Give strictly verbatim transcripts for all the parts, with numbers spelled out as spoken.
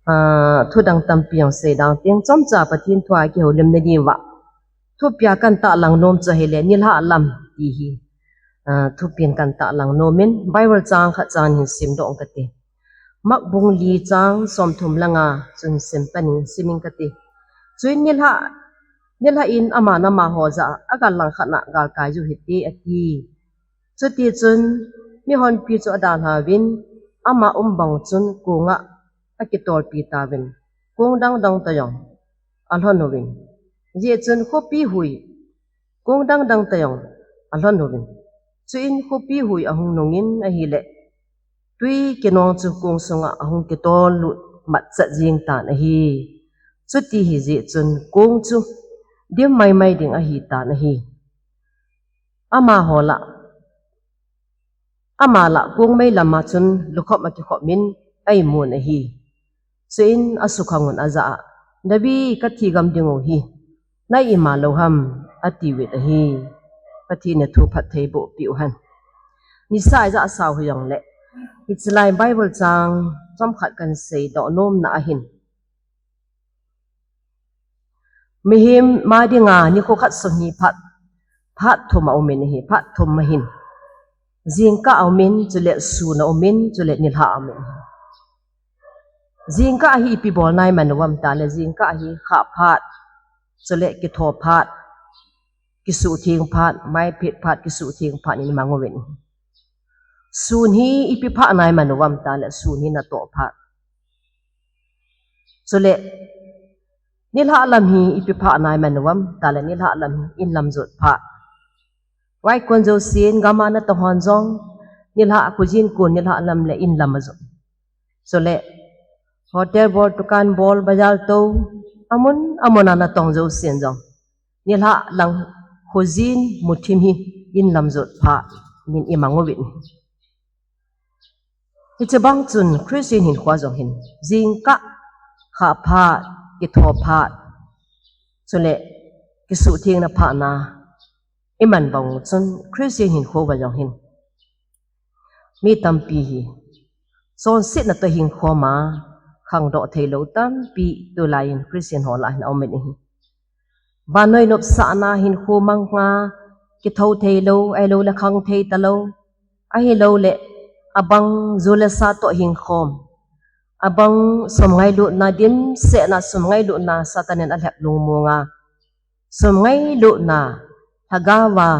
Ah, thudang tampi jong seidang teng, chomcha Pathen thu a kihoulimna diuva thupia kan tahlang nom chu ahile nilhah lam ti hi, ah, thupin kan tahlang nomin, Bible chang khat chang hin simdoh kate. Mark bung li chang somthum le nga chun sim panin simin kate. Chuin nilhah, nilhah in aman amaho jah a, agal langkhat na galkai u hite ati. Chutichun mihonpi chu adalhauvin, ama um bang chun kong a akitolpi tauvin, kong dangdang toh jong alhon uvin. Hijeh chun khopi hui, kong dangdang toh jong alhon uvin. Chuin khopi hui ahung nungin ahile, twi kinong chu kong sunga ahung kitol lut matchet jeng tan ahi. Chuti hijeh chun kong chu dim maimai ding ahitan ahi. Amaho lah, ama lah kong mei lama chun lukhop akikhopin aimun ahi. Chuin asukhangun ajah a, David, kathi gam ding u hi, na ima lou ham, atiuvin ahi. Pathen in thu phattheiboh peh u hen. Nisa ijat asao hijongle, hiche lai Bible chang chomkhat kan seidoh nomna ahin, mihem ma dinga nikho khat sung hi phat, phat thum aumin ahi, phat thum ahin. Jingkah aumin, chule sun aumin, chule nilhah aumin. Jingkah hi ipi bol nai man uvem tile, jingkah hi khah phat, chule kitho phat, kisuhtheng phat, maiphet phat, kisuhtheng phat in imang uvin. Sun hi ipi phah nai man uvem tile, sun hi natoh phat. Chule nilhah lam hi ipi phah nai man uvem tile, nilhah lam hi inlam jot phat. Vaikon jousen gam a natong hon jong nilhah, khojin kon nilhah lam le inlam ajot. Chule hotel bol, dukan bol, bazar tou, amun amun a natong jousen jong nilhah lang khojin muthim hi inlam jot phat in imang uvin. Hiche bang chun Christian hinkhoa jong hin jingkah, khah phat, kitho phat, chule kisuhthengna phat na iman bang chun Christian hinkho uva jong hin mi tampi hi chonsetna toh hinkho ma khangdoh theilou tampi tulai in Christian ho lah hin aumin ahi. Vannoi nopsahna hinkho manga kitho theilou, ahiloule khang thei talou, ahiloule abang ju le sa toh hingkhom, abang sum ngailutna, dimsetna sum ngailutna Satan in alhep lungmonga, sum ngailutna lhagaova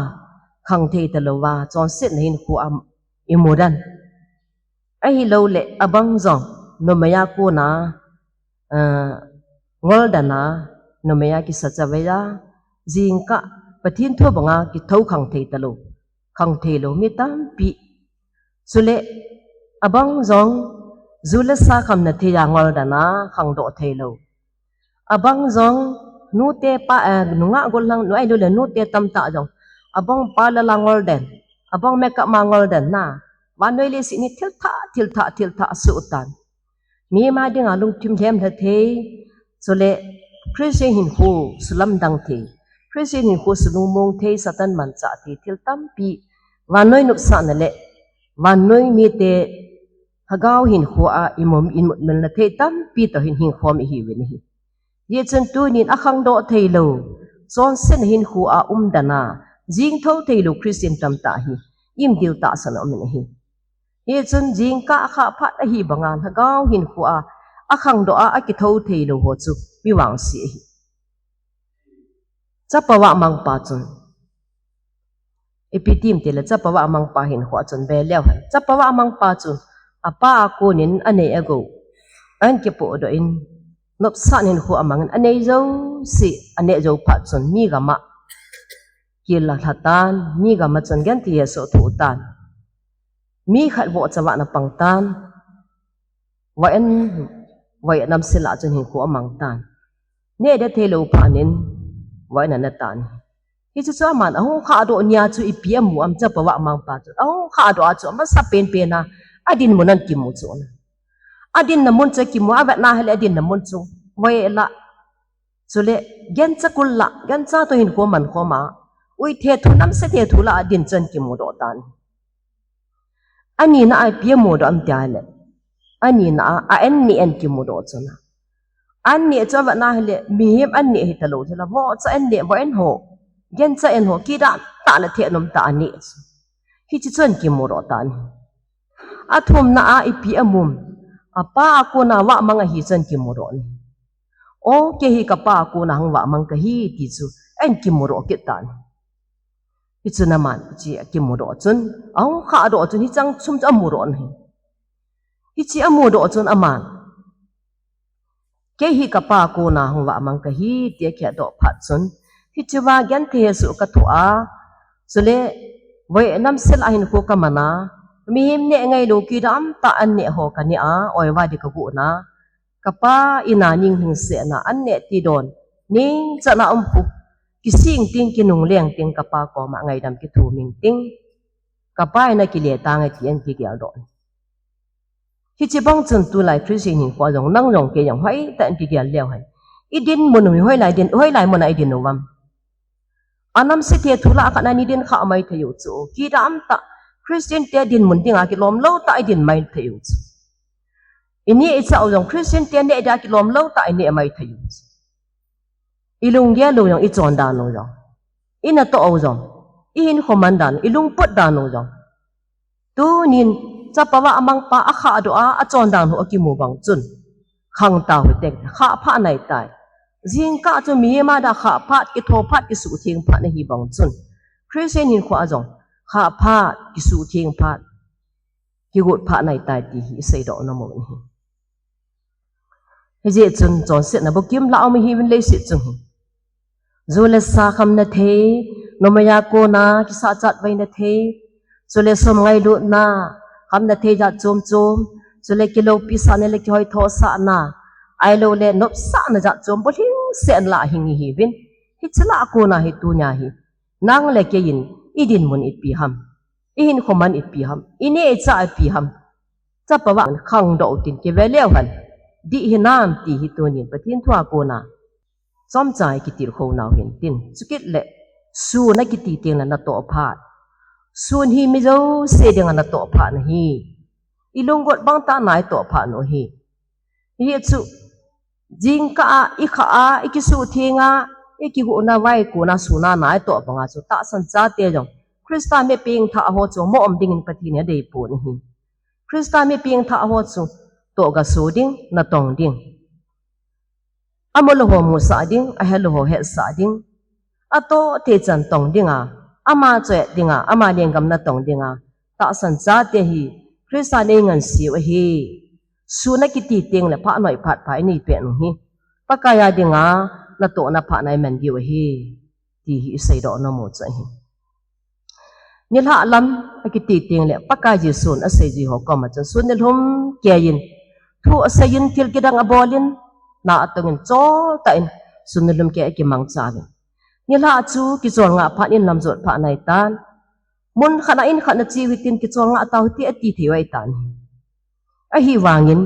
khang thei talouva chonsetna hinkhoa imu dan. Ahiloule abang jong numeiya kona, ah, ngol dan a, numeiya kisa chaveiya, jingkah Pathen thu banga kithou khang thei talou, khang theilou mi tampi. Chule abang jong ju le sa khamna theiya ngol dan a khangdoh theilou. Abang jong nute pa, eh, nungah gollhang, nu ahiloule nute tamtah jong abang parlour a ngol den, abang makeup ma ngol den na, vannoi leiset hi thil thah, thil thah, thil thah asuh tan. Mihem a dinga lungthim lhemlha thei, chule Christian hinkho sulamdang thei, Christian hinkho sulungmong thei, Satan manchah thei thil tampi, vannoi nopsahna le vannoi mite lhagao hinkhoa imut, imutmilna thei tampi toh hin hingkhom ihiuvin ahi. Hijeh chun tunin akhangdoh theilou chonsetna hinkhoa umdan a jingthou theilou Christian tamtah hi imdil tahsan a umin ahi. Hichun jingkah khah phat ahi banga lhagao hinkhoa akhangdoh a akithou theilou ho chu mi vangse ahi. Chapa vahmangpa chun, ipi ti em tile, chapa vahmangpa hinkhoa chun veleu hen, chapa vahmangpa chu apa a konin anei agou ahin kipohdoh in, nopsahna hinkho amangin, anei jouse aneh jou phat chun mi gam a kil alha tan, mi gam a chun genthei hesoh thoh tan, mi khat vohcha vahna pang tan, vaihna, vaihna namse lah chun hinkho amang tan. Neh ding theilou phat in vaihna ana tan. Hiche chu aman ahung khahdoh nia chu ipi amu em, chapa vahmangpa chu ahung khahdoh a chu amasa penpen a adinmun ana kimu chu, adinna mun chu akimu, avetna hile adinna mun chu, vaihna lah, chule gancha kul lah, gancha toh hinkho amankhom a, uithetthu, namsethetthu lah a adin chu ana kimudoh tan. Anina a ipi amudoh em tile, Anina a, a an neh an kimudoh chun a. An neh chu avetna hile, mihem an neh hitalou chu la, vohcha an neh, voh an ho, gencha an ho, kidam tah le thehnom tah a neh chu. Hiche chu an kimudoh tan ahi. Athumna a ipi amun, apa a kona vahmang ahi chu an kimudoh in ahi. O, kei hi kapa a kona hung vahmang kahi ti chu an kimudoh kit tan ahi. Hichun aman, hiche akimudoh chun, ahung khahdoh chun, hicheng chom chu amudoh in ahi. Hiche amudoh chun aman, kei hi kapa a kona hung vahmang kahi ti akhetdoh phat chun, hichea genthei hesoh kathoh a, chule voi namse lah a hinkho kaman a, mihem neh ngailou kidam tah an neh ho kaneh a, oiva di kagoh na, kapa in a ning lhingsetna an neh ti don, ningchan a um pu, kisih inting, kinungle inting, kapa koma ngaidam kithum inting, kapa in akile tange ti an kigeldoh in ahi. Hiche bang chun tulai Christian hinkho jong, nang jong kei jong hoitah in kigel leu hen. Idinmun u hi hoilai din, hoilai mun a idin u ham? Anamse thei thu lah khat a idin khah maithei u chu, kidam tah, Christian te dinmun dinga kilom lou tah idin maithei u chu. Ineh ichah u jong Christian te neh dia kilom lou tah ineh maithei u chu. Ilunggel u jong, ichondan u jong, inatoh u jong, ihinkho man dan, ilungput dan u jong, tunin chapa vahmang pa akhahdoh a, achondan u akimu bang chun, khangtah u hite, khah phat nai tai. Jingkah chu mihem a dia khah phat, kitho phat, kisuhtheng phat nahi bang chun, Christian hinkho a jong khah phat, kisuhtheng phat, kigot phat nai tai ti hi iseidoh nom u ahi. Hijeh chun chonsetna bukim lah a um ihiuvin leiset chung hi. Ju le sa khamna thei, numei a kona kisahchat vaina thei, chule sum ngailutna, khamna thei jat chom chom, chule kiloupi sahna le kihoithosahna, ahilouleh nopsahna jat chom bulhingset lah a hing ihiuvin. Hiche lah a kona hi tunia hi nang le kei in idinmun ipi ham? Ihinkho man ipi ham? Ineh ichah ipi ham? Chapa vah khangdoh u tin kive leu hen, dih hinam ti hi tunin Pathen thu a kona chomcha ikitilkhou nau hin tin. Chukit le sun akiti tengle natoh phat. Sun hi mi jouse dinga natoh phat ahi. Ilunggot bang tah naitoh phat u ahi. Hichu jingkah a, ikhah a, ikisuhtheng a, ikihuhna vai kona sun a naitoh banga chu tahsan chate jong Christa mi pengthah ho chu mo um dingin Pathen in adeipon ahi. Christa mi pengthah ho chu tohgaso ding, natong ding, amolou ho musah ding, ahelou ho hetsah ding, atoh theichan tong dinga, ama choiat dinga, ama lenggam natong dinga tahsan chate hi Christa in einganseu ahi. Sun akiti tengle phat noi phat pha inei pet u hi Pakai a dinga natohna phat nai man diu ahi, ti hi iseidoh nom u chu ahi. Nilhah lam akiti tengle Pakai Jesun aseijui ho koma chun sun nilhum keiyin thu aseiyin, thil kidang abolin, na atongin, choltah in sun nilhum kei akimangchauvin, nilhah chu kicholngah phat in lamjot phat nai tan, mun khat a in khat a cheu hitin kicholngah tau hite ati thei u ahitan ahi. Ahivangin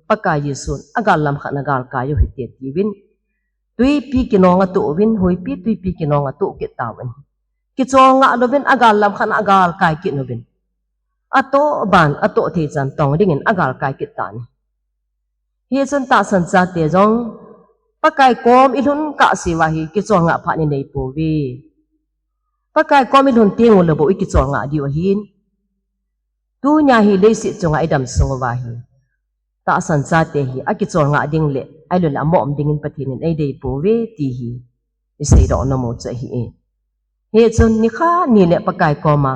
Pakai Jesun agal lam khat a galkai u hite atiuvin, twipi kinong atoh uvin, huipi twipi kinong atoh kit tauvin, kicholngah louvin agal lam khat a agalkai kit uvin, atoh ban atoh theichan tong dingin agalkai kit tan ahi. Hichun tahsan chate jong Pakai kom ilhun kahseuva hi kicholngah phat inei pouve. Pakai kom ilhun tenguleh bou ikicholngah diu ahin. Tunia hi leiset chunga idam sung uva hi tahsan chate hi akicholngah ding le ahilouleh amo um dingin Pathen in eidei pouve ti hi iseidoh nom u chu ahi e. Hichun nikhat nile Pakai koma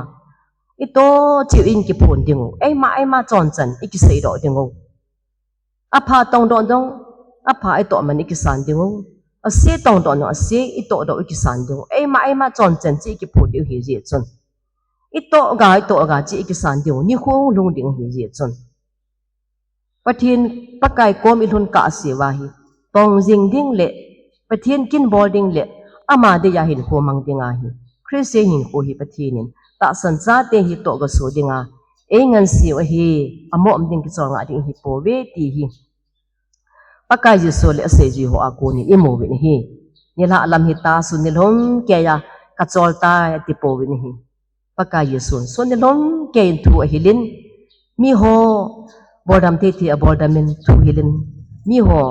itoh cheh u in kiphon ding u, eima eima chonchan ikiseidoh ding u. Apha tongdoh dong, apha itoh man ikisan ding u. Ase tongdoh dong, ase itohdoh ikisan ding u. Eima eima chonchan cheh ikiphon diu hijeh chun, itoh ga, itoh ga cheh ikisan ding u, nikho lhung ding hijeh chun, Pathen, Pakai kom ilhun kahseuva hi tong jing ding le Pathen kin bol ding le ama deiya hinkho mang dinga hi Christian hinkho hi Pathen in tahsan chate hi tohgaso dinga einganseu ahi, amo um ding kicholngah ding ahipouve ti hi Pakai Jesu le aseijui ho a konin imu uvin ahi. Nilhah lam hita sun nilhum keiya kachol tai atipouvin ahi. Pakai Jesun sun nilhum keiyin thu ahilin, miho boldam thei thei a boldam in thuhil in, miho,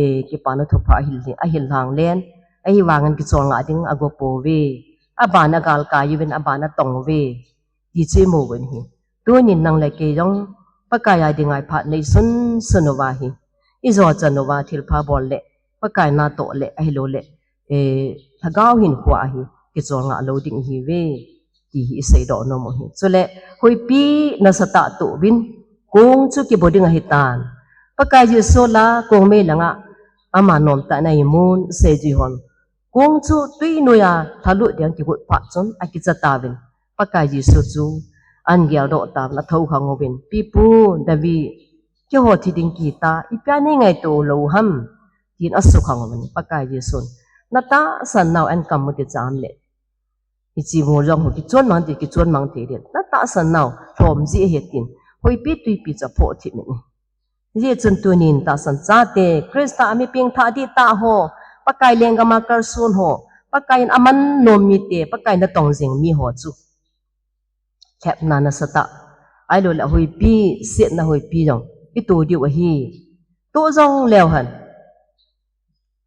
eh, kipana thupha ahil, ahil lhang len, ahivangin kicholngah ding ago pouve. Abana galkai uvin, abana tong uve, ti chu imu uvin ahi. Tunin nang le kei jong Pakai a dinga iphat neisun sun uva hi, ijo chan uva thilpha bol le, Pakai natoh le, ahilou le, eh, lhagao hinkho a hi kicholngah lou ding ihiuve, ti hi iseidoh nom u ahi. Chule, huipi nasatah toh uvin, kong chu kibu ding ahitan. Pakai Jesu la kong mei langa ama nomtah in a imun, seijui hon kong chu tui noiya lhalut ding kigot phat chun akicha tauvin, Pakai Jesu chu ahin geldoh tauvin, athoukhang uvin, Pipu David, keiho thi ding kihita, ipi a neingaito lou u ham, tin asukhang uvin, Pakai Jesun, natahsan nau ahin kam u ti cham le, hiche mu jong ho kichon mang ti, kichon mang thei ding, natahsan nau lhom ji ahi tin, huipi tuipi chu aphoh thip in ahi. Hijeh chun tunin tahsan chate, Christa a mi pengthah dihtah ho, Pakai lenggam a kalson ho, Pakai in aman nom mite, Pakai natong jing miho chu lhepna nasatah, ahilou le huipi, setna huipi jong ito diu ahi. Toh jong leu hen,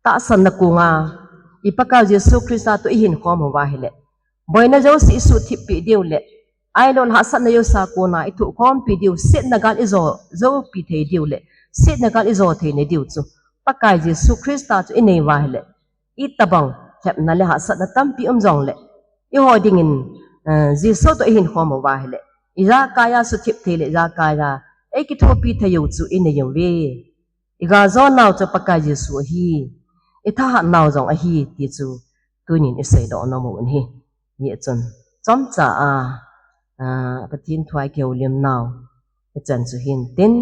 tahsanna konga i Pakai Jesu Christa toh ihinkhom uva ahile, boina jouse isuhthip peh diu le, ahilou le hahsatna jouse a kona ithohkhompi diu, setna gal ijo, jopi thei diu le, setna gal ijo theina diu chu Pakai Jesu Christa chu inei uva ahile, itobang lhepna le hahsatna tampi um jongle, eiho dingin, eh, Jesu toh ihinkhom uva ahile, ijakai a suhthip thei le ijakai a eikithopi thei u chu inei uve. Igaljo nau chu Pakai Jesu ahi, ithahat nau jong ahi ti chu tunin iseidoh nom u ahi. Hijeh chun, chomcha a, ah, Pathen thu a ikihoulim nau ichan chu hintin,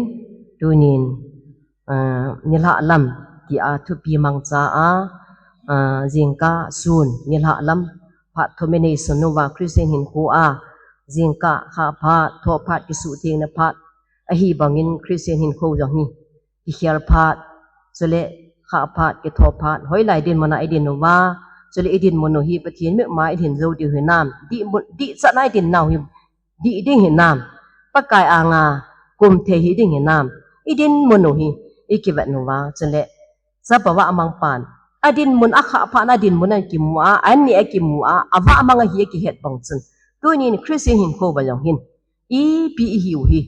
tunin, ah, nilhah lam tia thupi mangcha a, ah, jingkah sun nilhah lam phat thum inei sun uva Christian hinkho a, jingkah, khah phat, thoh phat, kisuhthengna phat, ahibangin Christian hinkho jong hi kikhel phat, chule khah phat, kitho phat, hoilai dinmun a idin uva, chule idinmun u hi Pathen mitmu a ilhin jou diu hinam, dihmun, dihchan a idin nau hi dih ding hinam, Pakai anga kum thei hiding hinam, idinmun u hi ikivet uva, chule chapa vahmang pan, adinmun, akhah phat na dinmun a kimu a, anni a kimu a, avahmang ahi akihet bang chun, tunin Christian hinkho uva jong hin ipi ihiu hi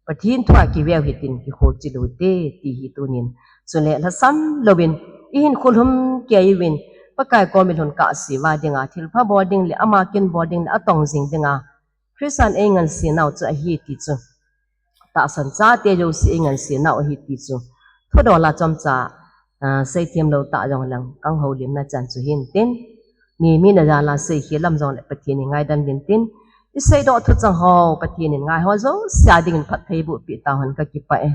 Pathen thu a kiveu hitin kikholchil u hite, ti hi tunin. Chule lhasam louvin, ihinkhol lhum kei uvin, Pakai kom ilhun kahse uva dinga thilpha bol ding le, ama kin bol ding le, atong jing dinga Christan eingansena u chu ahi ti chu, tahsan chate jouse eingansena u ahi ti chu, thudol a chomcha, ah, seithem lou tah jongleng, kahoulimna chan chu hintin, mi, mi na jal a seikhel lam jongle Pathen in ngaidam uvin tin, iseidoh thuchang ho Pathen in ngaiho jouse a dingin phattheiboh peh tahen, kakipah e.